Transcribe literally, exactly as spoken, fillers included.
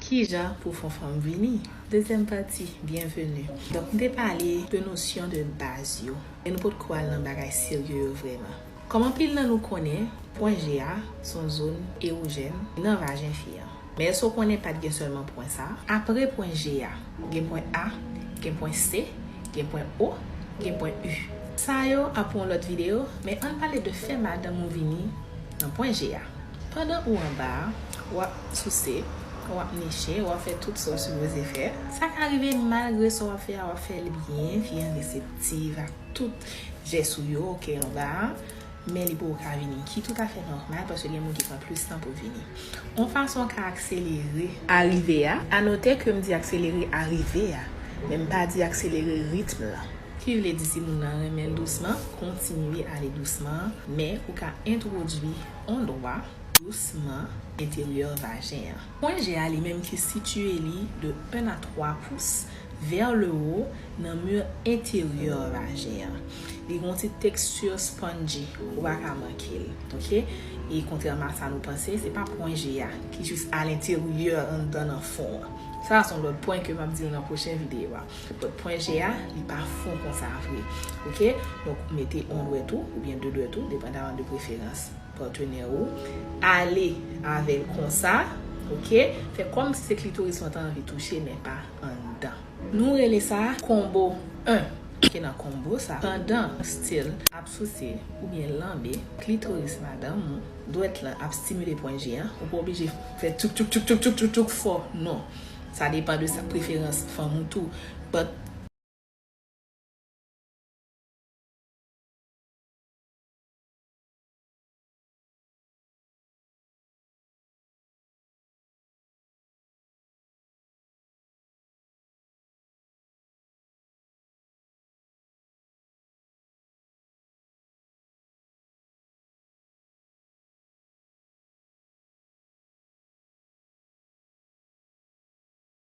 Kijan pou fè yon fanm vini? Dezyèm pati, byenveni. Donk, m te pale de nosyon de baz yo, men nou potko al nan bagay serye yo vrèman. Kòm anpil nan nou konnen, pwen G a se yon zòn ewojèn nan vajen fi an. Men èske w konnen pa t gen sèlman pwen sa? Apre pwen G a, gen pwen A, gen pwen C, gen pwen O, gen pwen U. Sa yo ap pou yon lòt videyo, men ann pale de fè madanm ou vini nan pwen G a. Pandan ou anba a, w ap souse, w ap niche, w ap fè tout sa w sipoze fè. Sa ka rive malgre sa w ap fè a, w ap fè l byen, fi an reseptiv ak tout jès ou yo, oke, anba a, men li poko ka vini, ki toutafè nòmal paske gen moun ki pran plis tan pou vini. Yon fason ka akselere arive a, a note ke m di akselere arive a, men m pa di akselere ritm lan. Ki vle di si moun nan renmen l dousman, kontinye ale dousman, men ou ka entwodui yon dwa dousman enteryè vajen an. Pwen G a li menm ki sitiye li de un à trois pouces vers le haut nan mi enteryè vajen an. Li gen yon ti teksti spongy, ou pa ka manke l, oke? E kontrèman a sa nou panse, se pa pwen G a ki jis alenteryè anndan nan fon an. Sa a se yon lòt pwen ke m ap di nou nan pwochen videyo a. Donk pwen G a, li pa fon konsa vre. Oke? Donk, mete yon dwèt ou, oubyen de dwèt ou, depandaman de preferans patnè ou. Ale avè l konsa. Oke? Fè kòmsi se klitoris ou an t anvi touche, men pa anndan. Nou rele sa konbo un. Oke, nan konbo sa, pandan still ap souse oubyen lanbe klitoris madanm ou, dwèt lan ap stimile pwen G an, ou pa oblije fè tchouk tchouk tchouk tchouk tchouk tchouk tchouk fò, non. Sa depann de sa preferans fanm ou tou. But